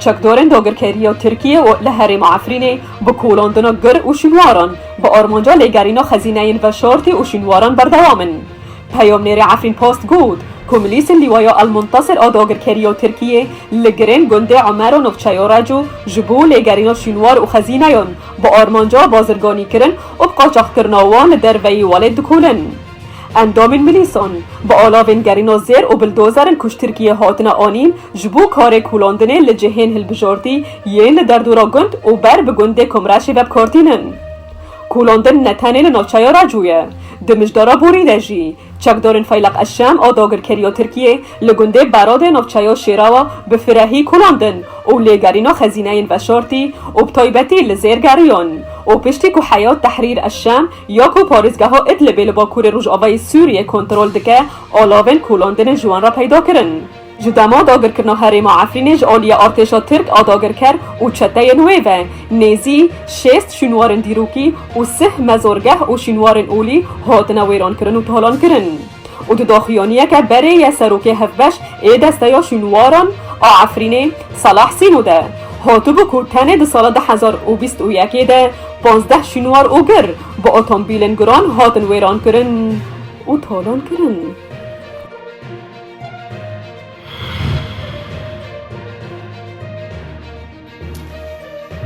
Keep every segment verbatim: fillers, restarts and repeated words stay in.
Çekdarên dagirkeriya Tirkiyê û li herêma Efrînê bi kolandina gir û şûnwaran bi armanca lêgerîna xezîneyên veşartî û şûnwaran berdewam in. Peyamnêrê Efrîn Post got ku milîsên Lîwaya El Muntasir a dagirkeriya Tirkiyê li girên gundê Umero navçeya Reco ji bo lêgerîna şûnwar û xezîneyan bi armanca bazirganîkirin û bi qaçaxkirina wan li derveyî welêt dikolin. Endamên milîsan bi alavên gerîna zêr û bildozerin ku ji Tirkiyê hatine anîn, ji bo karê kolandinê li cihên hilbijartî yên li derdora gund û ber bi gundê Komreşê ve bi kar tînin. Kolandin ne tenê li navçeya Reco ye. Di mijdara borî de jî, çekdarên Feyleq Eşşem a dagirkeriya Tirkiyê li gundê Beradê navçeya Şêrewa bi firehî kolandin û lêgerîna xezîneyên veşartî û bi taybetî li zêr geriyan û piştî ku Heyat Tehrîr Eşşem ya ku parêzgeha Idlibê li bakurê rojavayê Sûriyê kontrol dike, alavên kolandinê ji wan re peyda kirin. Ji dema dagirkirina herêma Efrînê ji aliyê artêşa Tirk a dagirker û çeteyên wê ve nêzî şêst şûnwarên dîrokî û sih mezorgeh û şûnwarên olî hatine wêrankirin û talankirin. Û di daxuyaniyeke berê yê serokê hevbeş ê desteya şûnwaran a Efrînê Salah Sîno de hatibû ku tenê di sala du hezar û bîst û yekê de panzdeh şûnwar û gir bi otomobîlên giran hatin wêrankirin û talankirin.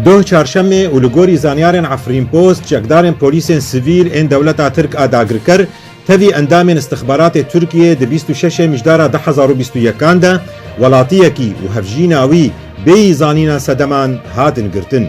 Doh çarşemê û li gorî zanyarên Efrîn Post, çekdarên polîsên sivîl ên dewleta Tirk a dagirker tevî endamên istixbaratê Tirkiyê di bîst û şeşê Mijdara du hezar û bîst û yekan de welatiyekî û hevjîna wî bêyî zanîna sedeman hatin girtin.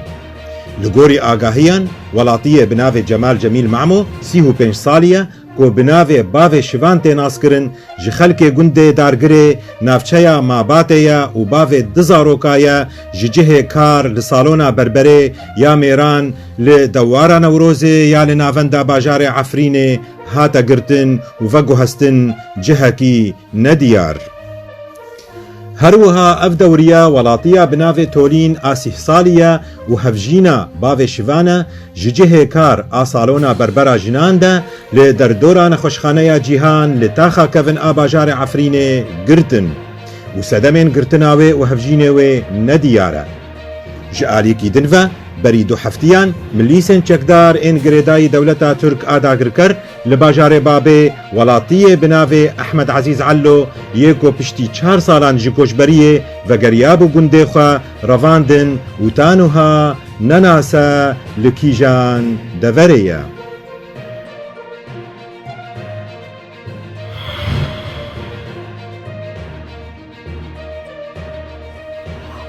Li gorî agahiyan, welatiyê bi navê Cemal Cemîl Mamo, sî û pênc salî ye, ku bi navê Bavê Şivan tê naskirin, ji xelkê gundê Dargirê, navçeya Mabatê ye û bavê du zaroka ye, ji cihê kar li salona berberê ya mêran li dewara Newrozê ya li navenda bajarê Efrînê hate girtin û veguhestin cihekî nediyar. Her wiha ev dewriya welatiya bi navê Tolîn a sîh salî ye û hevjîna Bavê Şivan e, ji cihê kar a salona berbera jinan de li derdora nexweşxaneya Cîhan li taxa kevin a bajarê Efrînê girtin û sedemên girtina wê û hevjînê wê nediyar e. Ji alîkî din ve, berî du heftiyan, milîsên çekdar ên girêdayî dewleta Tirk a dagirker li bajarê Babê, welatiyê bi navê Ehmed Ezîz Ello, yê ku piştî çar salan ji koçberiyê vegeriyabû gundê xwe, revandin û ta nuha nenase li kîjan deverê ye.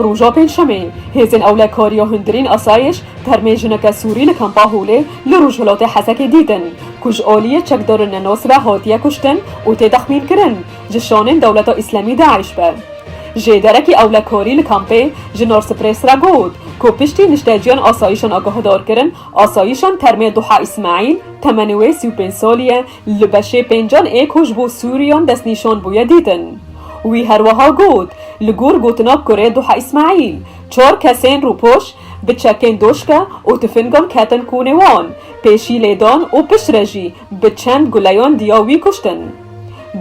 Roja Pêncşemê, hêzên ewlekariya hundirîn asayîş termê jineke Sûrî li kampa Holê li rojhilatê Hesekê dîtin, ku ji aliyê çekdarên nenas ve hatiye kuştin û tê texmînkirin ji şanên Dewleta Îslamî DAIŞ be. Jêderekî ewlekarî li kampê ji Nars Press re got, ku piştî nişteciyan asayîşan agahdar kirin, asayîşan termê Duha Îsmaîl, temenê wê sî û pênc salî ye, li beşê pêncan ê ku ji bo Sûriyan destnîşan bûye dîtin. Wî her wiha got, li gor gotina kurê Duha Îsmaîl, çar kesên rûpoş bi çekên doşke û tifingan ketin konê wan, pêşî lê dan û piştre jî bi çend guleyan diya wî kuştin.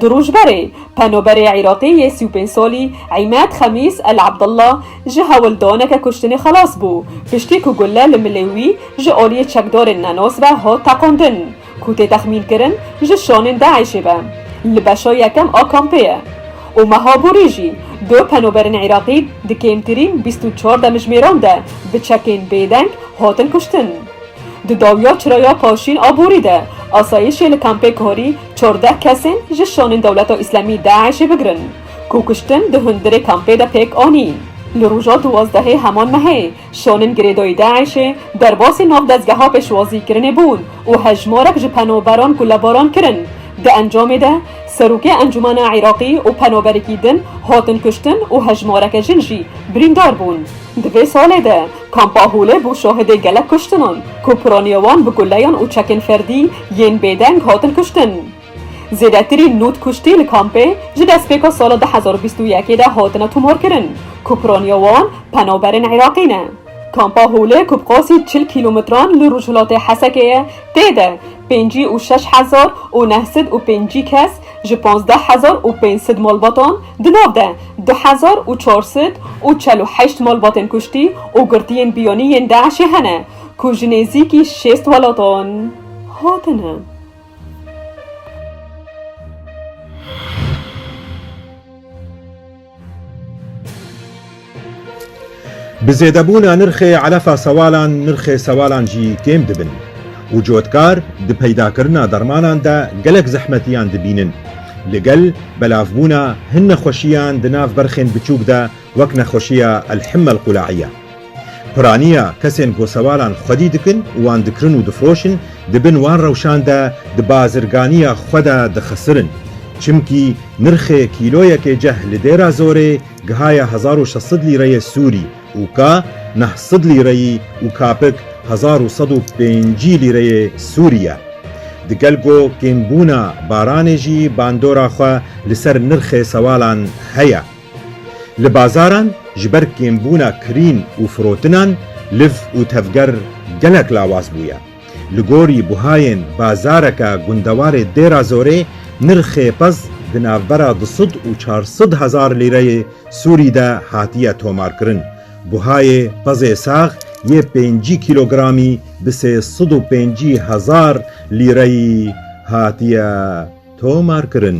Du roj berê, penaberê Iraqê yê sî û pênc salî Îmed Xemîs El Abdullah ji hewldaneke kuştinê xelas bû, piştî ku gule li milê wî ji aliyê çekdarên nenas ve hat teqandin, ku tê texmînkirin ji şanên DAIŞê be, li beşa yekem a kampê ye. Û meha borî jî du penaberên Iraqî di kêmtirîn bîst û çar demjimêran de bi çekên bêdeng hatin kuştin. Di dawiya çiraya paşîn a borî de, asayîşê li kampê Karî çardeh kesên ji şanên Dewleta Îslamî DAIŞê bigirin, ku kuştin di hundirê kampê de pêk anî. Li roja duwazdehê heman mehê, şanên girêdayî DAIŞê derbasî nav dezgeha pêşwazîkirinê bûn û hejmarek ji penaberan gulebaran kirin. Di encamê de, serokê Encûmena Iraqî û penaberekî din hatin kuştin û hejmareke jin jî birîndar bûn. Di vê salê de, kampa Holê bû şahidê gelek kuştinan, ku piraniya wan bi guleyan û çekên ferdî yên bêdeng hatin kuştin. Zêdetirî nod kuştî li kampê ji destpêka sala du hezar û bîst û yekê de hatine tomarkirin, ku piraniya wan penaberên Iraqî ne. Kampa Holê ku bi qasî çil kîlometran li rojhilatê Hesekê ye, tê de pêncî û şeş hezar û neh sed û pêncî kes ji panzdeh hezar û pênc sed malbatan di nav de Du hezar û çar sed û çel û heşt malbatên kuştî û girtiyên biyonî yên DAIŞê hene, ku ji nêzîkî şêst welatan hatine. Bi zêdebûna nirxê elefa sewalan, nirxê sewalan jî kêm dibin û cotkar di peydakirina dermanan de gelek zehmetiyan dibînin. Li gel belavbûna hin nexweşiyan di nav berxên biçûk de, wek nexweşiya El-Himme El-Qula'iye. Piraniya kesên ku sewalan xwedî dikin û wan dikirin û difiroşin, di bin wan rewşan de di bazirganiya xwe de dixisirin. Çimkî nirxê kîloyekê ceh li Dêra Zorê gihaye hezar û şeş sed lîreyê Sûrî û ka neh sed lîreyî û kapik hezar û sed û pêncî lîreyê Sûrî ye. Digel ku kêmbûna baranê jî bandora xwe li ser nirxê sewalan heye. Li bazaran ji ber kêmbûna kirîn û firotinan liv û tevger gelek lawaz bûye. Li gorî buhayên bazareke gundewarê Dêra Zorê nirxê pez di navbera du sed û çar sed hezar lîreyê Sûrî de hatiye tomarkirin. Buhayê pezê sax yê pêncî kîlogramî bi sê sed û pêncî hezar lîreyî hatiye tomarkirin.